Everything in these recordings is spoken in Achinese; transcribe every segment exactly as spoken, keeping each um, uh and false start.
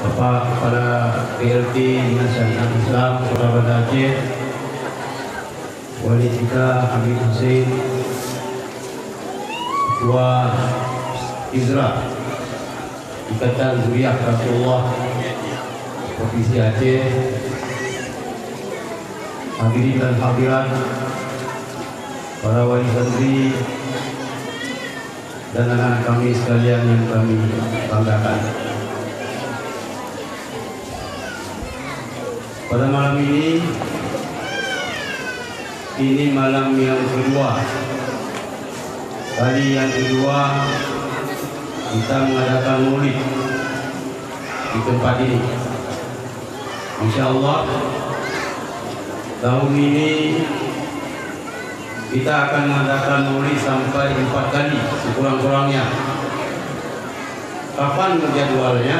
Bapak Kepala P L T Dinas Syariat Islam Kota Banda Aceh, Wali Kita Habib Hussein, Ketua Izra Ikatan Zuriat Rasulullah Provinsi Aceh, hadirin dan hadirat, para wali santri, dan anak-anak kami sekalian yang kami banggakan. Pada malam ini, ini malam yang kedua. Kali yang kedua kita mengadakan maulid di tempat ini. Insya Allah, tahun ini kita akan mengadakan maulid sampai empat kali sekurang-kurangnya. Kapan jadwalnya?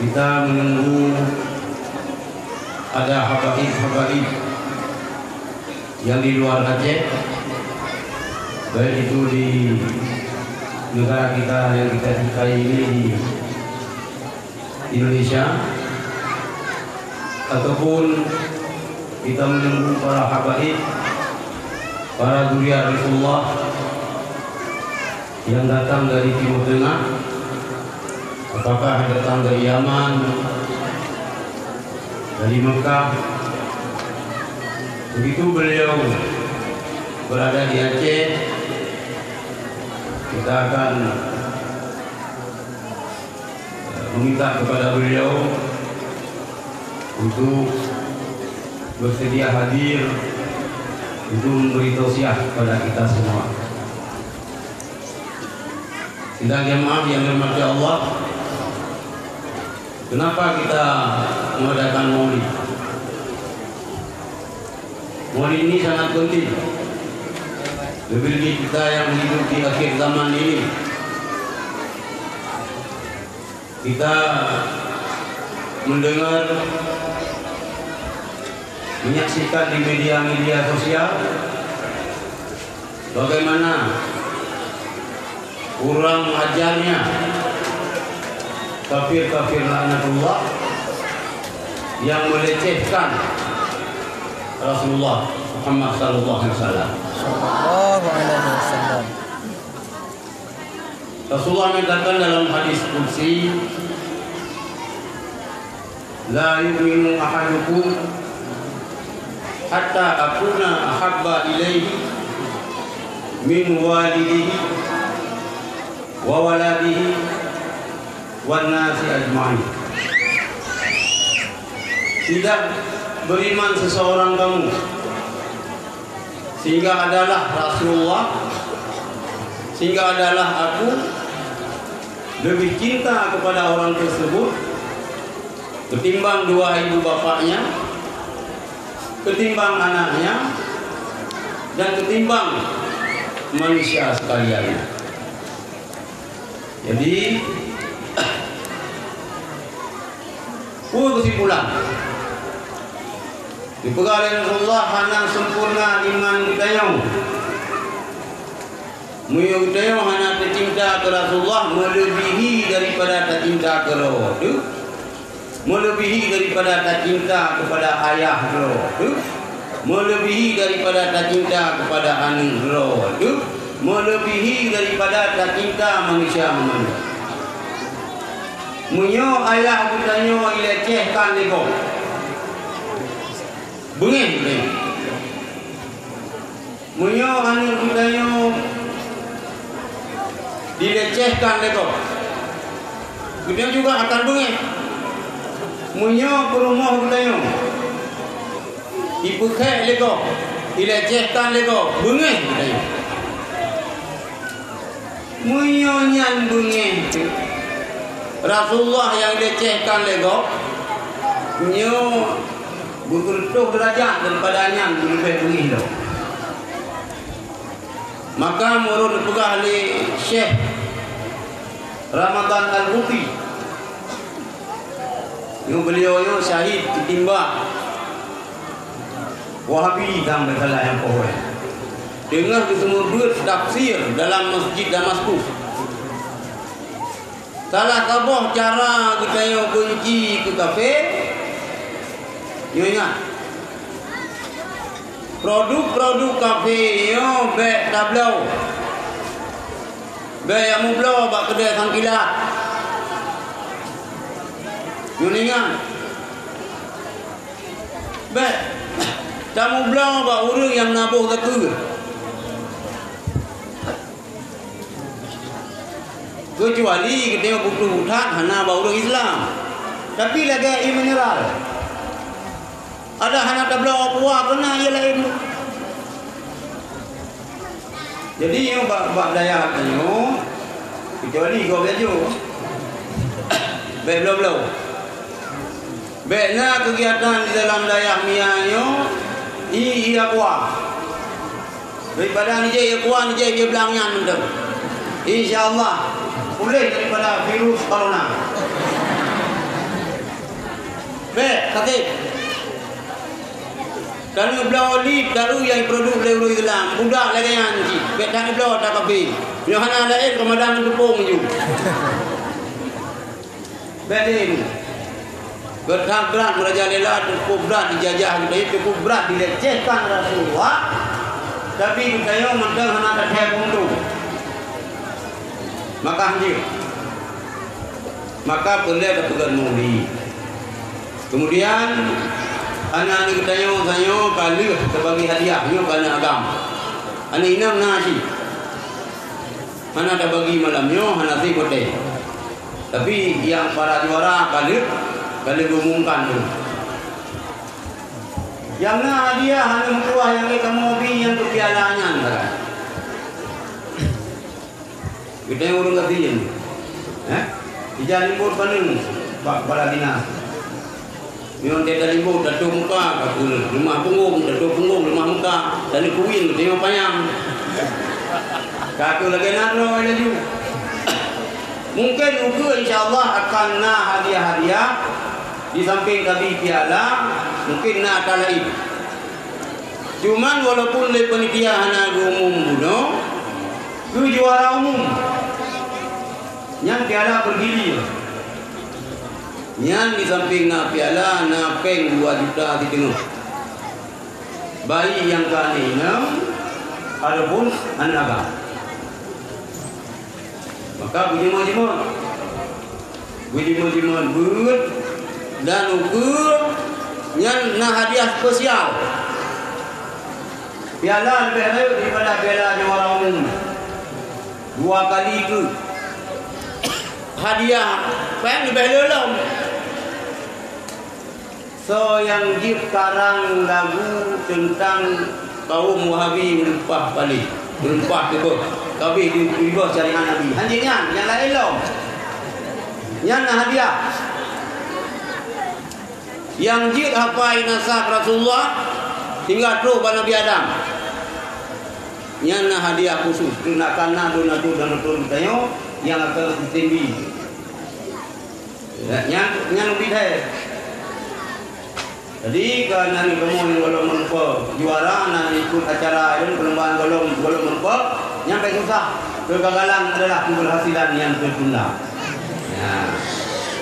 Kita menunggu ada habaib-habaib yang di luar Aceh, baik itu di negara kita yang kita cintai ini, di Indonesia, ataupun kita menunggu para habaib, para zuriat Rasulullah yang datang dari Timur Tengah, apakah datang dari Yaman, dari Mekah. Begitu beliau berada di Aceh, kita akan meminta kepada beliau untuk bersedia hadir untuk memberi tausiah kepada kita semua. Sidang jamaah yang dirahmati Allah, kenapa kita mengadakan maulid? Maulid ini sangat penting, lebih-lebih kita yang hidup di akhir zaman ini. Kita mendengar, menyaksikan di media-media sosial bagaimana kurang ajarnya kafir-kafir laknatullah yang melecehkan Rasulullah Muhammad sallallahu alaihi wasallam. Sallallahu alaihi wasallam. Rasulullah mengatakan dalam hadis qudsi, "La yu'minu ahadukum hatta akuna ahabba ilaihi min walidihi wa waladihi wan nasi ajma'in." Tidak beriman seseorang kamu sehingga adalah Rasulullah, sehingga adalah aku lebih cinta kepada orang tersebut ketimbang dua ibu bapaknya, ketimbang anaknya, dan ketimbang manusia sekalian. Jadi, peue keusimpulan? Dipeugah lé Rasulullah hana sempurna iman geutanyoe. Meunyoe geutanyoe hana teucinta keu Rasulullah meuleubèhi daripada tacinta keu droe teuh, meuleubèhi daripada tacinta keupada ayah droe teuh, meuleubèhi daripada tacinta keupada aneuk droe teuh, meuleubèhi daripada tacinta manusia meunyoe. Meunyoe ayah geutanyoe ilecehkan lé gob, beungéh geutanyoe. Meunyoe aneuk geutanyoe dilecehkan lé gob, geutanyoe juga akan beungéh. Meunyoe peurumoh geutanyoe ipeukhek lé gob, ilecehkan lé gob, beungéh geutanyoe. Meunyoe nyan beungéh teuh, Rasulullah nyang dilecehkan lé gob, nyoe beureutôh deurajat daripada nyan beuleubèh beungéh lom. Maka meunurot geupeugah lé Syekh Ramadan Al-Buti, nyoe beuliau nyoe syahid teutimbak Wahabi dan masalah nyang poh woe. Teungoh geuseumeubeuet tafsir dalam Masjid Damaskus. Salah saboh cara geutanyoe beunci keu kafé, nyoe ingat, produk-produk kafé nyoe bèk tabloe. Bèk jak mubloe bak keudè sangkilat. Nyoe ingat, bèk tamubloe bak ureueng nyang na boh zakeuet. Keucuali geutanyoe butuh that hana bak ureueng Islam. Tapi lagèe ie mineral, adak hana tabloe kuah keunan ie laén. Jadi nyoe bak, bak dayah tanyoe, keucuali gob laju, bèk bloe-bloe. Bèk na keugiatan di dalam dayah Mia nyoe ie, ie aqua. Daripada neujép ie aqua, neujép ie blang nyan mantong. Insya Allah puléh daripada virus corona. Bèk, sakét. Taneuk bloe oli, taeu nyang produk lé ureueng Islam, budak lagèe nyan cit. Bèk taneuk bloe, takafé. Nyoe hana laén, keumadang teupông ju. Bèk lé. Geutanyoe brat meurajalela, cukup brat dijajah geutanyoe, cukup brat dilecehkan Rasulullah, tapi geutanyoe mantong hana tathèe peungeut. Maka hanjeuet. Maka peureulèe tapeugöt maulid. Kemudian, aneuk-aneuk geutanyoe, tanyoe ka lheueh tabagi hadiah nyoe keu aneuk agam. Aneuk inong na cit. Hana tabagi malam nyoe, hana sép watèe. Tapi nyang para juara ka lheueh, ka lheueh geuumumkan tu. Nyang na hadiah hana meutuah nyang lé kamoe bi nyang keu piala nyan sagai. Geutanyoe ureueng gasien. Heh? Ija limbot paneuk bak kepala dinas. Nyoe teuka limbot, tatoh muka, ka keuneuk leumah punggong, tatoh punggong, leumah muka, dan keuwin, teuka panyang. Ka keuh lagèe na droe laju. Mungken ukeue insya Allah akan na hadiah-hadiah, di samping tabi piala, mungken na ata laén. Cuman walaupun lé panitia hana geuumum bunoe, keu juara umum, nyan piala bergilir. Nyan di samping na piala, na péng dua juta siteungoh. Baik nyang ka aneuk inong ataupun aneuk agam. Maka beujeumeung-jeumeung. Beujeumeung-jeumeung beuet dan ukeue nyan na hadiah spesial. Piala leubeh rayeuk daripada piala juara umum. Dua kali keu hadiah péng leubeh le lom. Soe nyang jeuet karang lagu teuntang kaum Wahabi meulimpah paléh, meulimpah teuboh, ka abéh di, di bawah syariat Nabi. Hanjeuet nyan, nyang laén lom. Nyan na hadiah. Nyang jeuet hafai nasab Rasulullah hingga trok bak Nabi Adam. Nyan na hadiah khusus keu na kana dona tu dan beutôi tanyoe nyang akan teutimbi. Ya, nyan, nyan ubit hai. Jadi, keu aneuk kamoe nyang gohlom meureumpok juara, na ikot acara nyoe, perlombaan gohlom, gohlom meureumpok, nyan bèk susah. Kegagalan adalah keberhasilan yang tertunda. Ya.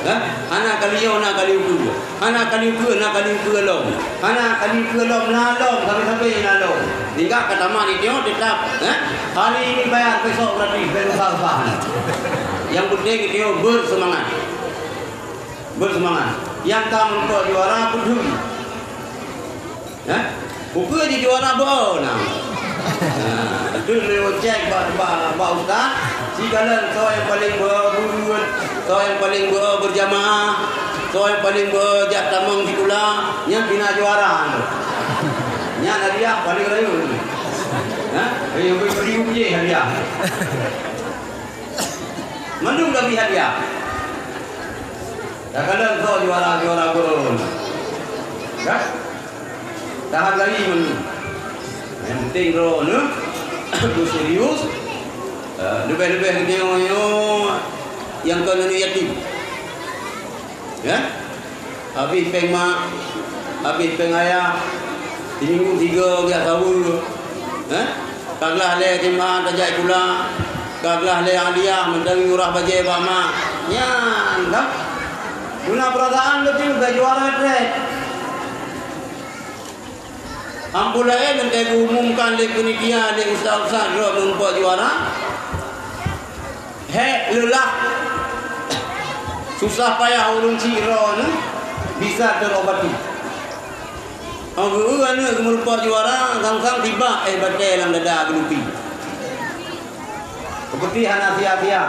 Eh? Hana kali nyoe, na kali ukeue. Hana kali ukeue, na kali ukeue lom. Hana kali ukeue lom, na lom, sabe-sabe na lom. Sehingga ka tamat itu tetap, eh? Hari ini bayar, besok gratis, bèk susah-susah. Yang penting itu bersemangat. Beuseumangat. Nyang ka meurumpok juara peudeueng. Hah? Ukeue jih juara beu na. Nah, itu lewat cek bak, bak, bak ustaz. Sikalon soe nyang paléng beu-, beuet, soe nyang paléng beu-, berjamaah, soe nyang paléng beu-, jak tamong sikula, nyan pih na juara tu. Nyan hadiah paléng rayeuk. Hah? Rayeuk beri-beri hadiah. Mandum ka bri hadiah. Takalon soe juara-juara gurôn. Ka? Tahargai mandum. Nyang penting droeneuh beuserius. Eh, leubeh-leubeh geutanyoe nyang kon aneuk yatim. Ya? Habéh péng mak, habéh péng ayah, siminggu sigoe geujak saweue. Eh? Ka glah lé S M A tajak sikula, ka glah lé aliyah meuteumé urah bajèe bak mak. Nyan, kan? Guna perasaan beutôi bak juara trek. Ambo laén nyang geuumumkan lé panitia, lé ustaz-ustaz droe meureumpok juara. Hék leulah, susah payah ureuëng syiek droe nyoe bisa teurobati. Óh geu-eu aneuëk geumeureumpok juara, sang-sang tibak éh batée lam dada geulupi. Seperti hana sia-sia.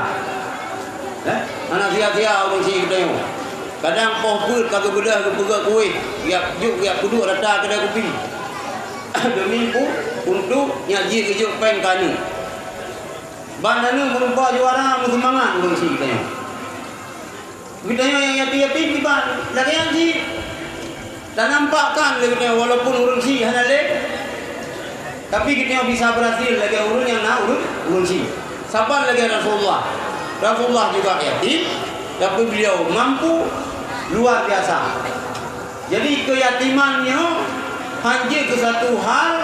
Eh? Hana sia-sia ureuëng syiek geutanyoe. Kadang poh peuet ka geubeudôh geupeugah kueh, jak jok jak peuduek rata keudè kupi. Demi pu-, untuk nyak jih geujok péng keu aneuëk. Ban aneuëk meureumpok juara meuseumangat ureuëng syiek geutanyoe. Geutanyoe nyang yatim-yatim kiban, lagée nyan cit. Tanampakkan lé geutanyoe walaupun ureuëng syiek hana lé, tapi geutanyoe bisa berhasil lagée ureuëng nyang na ureuëng, ureuëng syiek. Saban lagée Rasulullah. Rasulullah juga yatim, tapi beliau mampu luar biasa. Jadi keyatiman nyoe hanjeuet keu satu hal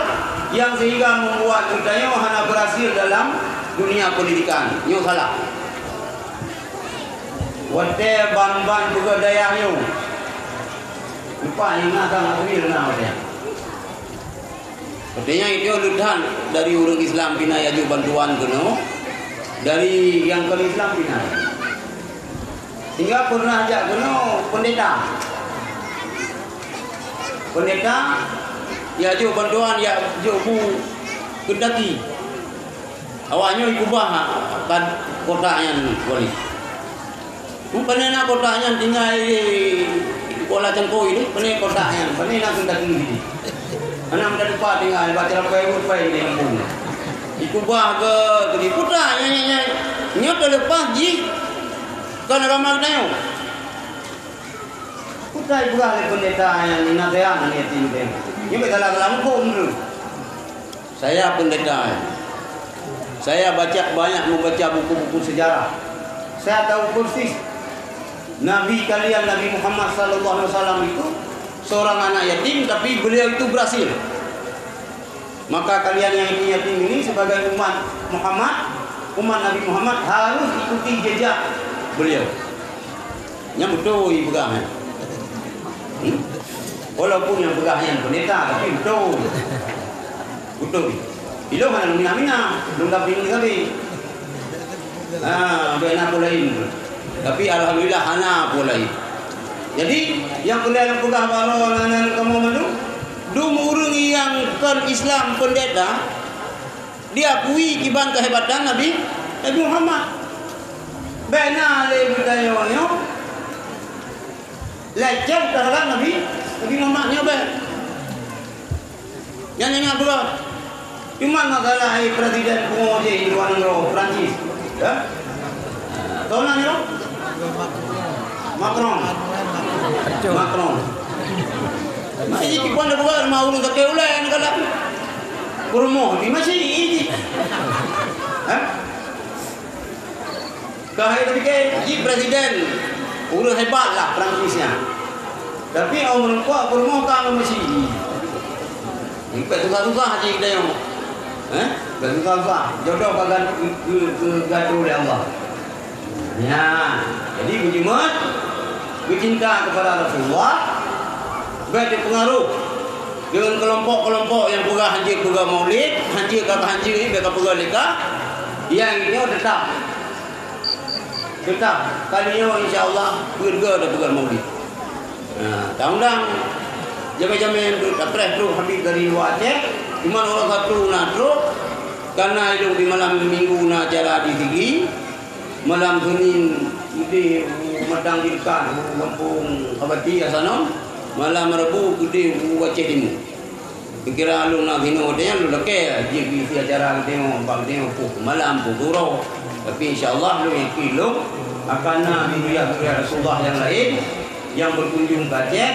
yang sehingga membuat geutanyoe hana berhasil dalam dunia pendidikan. Nyoe salah. Watée ban-ban peugah dayah nyoe, lupa nyang na sang April na watée. Watée nyan itu leutan dari ureuëng Islam pina yajok bantuan keunoe, dari nyang kon Islam pina. Sehingga pernah jak keunoe pendeta. Pendeta yajok bantuan, yajok bu keudaki. Awaknyoe ikubah kan kotak nyan wali. Pane na kotak nyan tinggai di Kuala Cangkoi tu, pane kotak nyan, pane na keudaki di. Anak muda depan tinggai baca rapai rupai di kampung. Ikubah ke, ke di kotak nyan, nyan, nyan. Nyoe teuleupah jih kon agama geutanyoe. Kotak ipeugah lé pendeta nyang nasihat ngon yatim piatu. Nyoe bèk salah-salah huköm tu. Saya pendeta. Saya baca, banyak membaca buku-buku sejarah. Saya tahu persis Nabi kalian, Nabi Muhammad sallallahu alaihi wasallam itu seorang anak yatim, tapi beliau itu berhasil. Maka kalian yang yatim-yatim ini sebagai umat Muhammad, umat Nabi Muhammad harus ikuti jejak beliau. Nyan beutôi peugah nyan. Hmm? Walaupun nyang peugah nyan pendeta, tapi beutôi. Beutôi. Ilôn hana mina-mina, lôn dampingi sabe. Ha, bèk na peue laén. Tapi alhamdulillah hana peue laén. Jadi, nyang keulian peugah baroe nan kamoe mandum, dum ureueng nyang kon Islam pendeta, diakui kiban kehebatan Nabi, Nabi Muhammad. Bèk na lé geutanyoe nyoe lecet terhadap Nabi, Nabi Muhammad nyoe bèk. Nyan ingat beutôi. Cuma masalah hai presiden pungo jih di luar nanggroe, Perancis. Ya? Toh nan nyoe? Macron. Macron. Masih jih kiban dah buat, mau ureueng sakét ulèe ni kan. Peurumoh di masih jih. Ha? Ka hai tapike, jih presiden, ureueng hebat lah Perancis nyan. Tapi awak meureumpok peurumoh ka ngon masih jih. Impèk susah-susah jih geutanyoe. Eh? Impèk susah-susah. Jodoh ka gan-, ke, ke, ke gadoh lé Allah. Nyan. Jadi, beujeumeut, beucinta kepada Rasulullah, bèk teupeungaroh deungon keulompok-keulompok nyang peugah hanjeuet peugah maulid, hanjeuet ka hanjeuet, bèk ka peugah lé ka, nyang nyoe teutap. Teutap, kali nyoe insya Allah peuet goe tapeugah maulid. Nah, taundang jamé-jamé trok, tapreh trok Habib dari luwa Aceh, cuma uroe Sabtu na trok, karena ilôn di malam minggu na acara di Sigli, malam Senin keudeh u Matang Jirkan, u Gampông Kabati Asanon, malam Rabu keudeh u Aceh Timu. Kira-kira lôn na sinoe watèe nyan lôn lakèe jeuet bak isi acara geutanyoe, bak geutanyoe poh malam, poh uroe. Tapi insya Allah lôn yakin lôn akan na zuriat-zuriat Rasulullah nyang laén nyang berkunjung ke Aceh,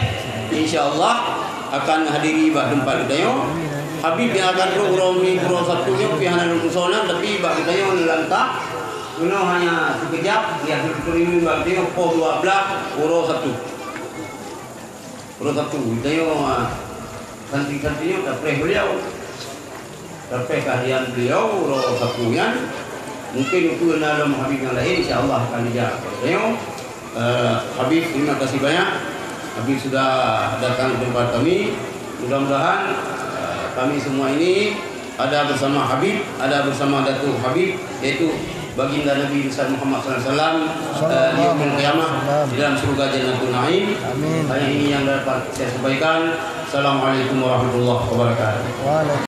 insya Allah akan hadiri bak teumpat geutanyoe. Habib nyang akan trok uroe Mi-, uroe Sabtu nyoe pih hana lôn tusoe nan, tapi bak geutanyoe neulangkah keunoe hanya sikeujap, ya, teurimong bak geutanyoe poh dua blaih uroe Sabtu. Uroe Sabtu, geutanyoe, ah, santri-santri nyoe tapreh beliau. Tapreh kehadiran beliau uroe Sabtu nyan. Mungkin ukeue na lom Habib nyang laén, insya Allah akan dijak. Nyoe, eh, Habib, terima kasih banyak. Habib sudah datang ke tempat kami. Mudah-mudahan, eh, kami semua ini ada bersama Habib, ada bersama Datuk Habib, yaitu Baginda Nabi besar Muhammad sallallahu alaihi wasallam, eh, di yaumul qiyamah, di dalam surga Jannatul Naim. Amin. Hanya ini yang dapat saya sampaikan. Assalamualaikum warahmatullahi wabarakatuh. Waalaikumsalam.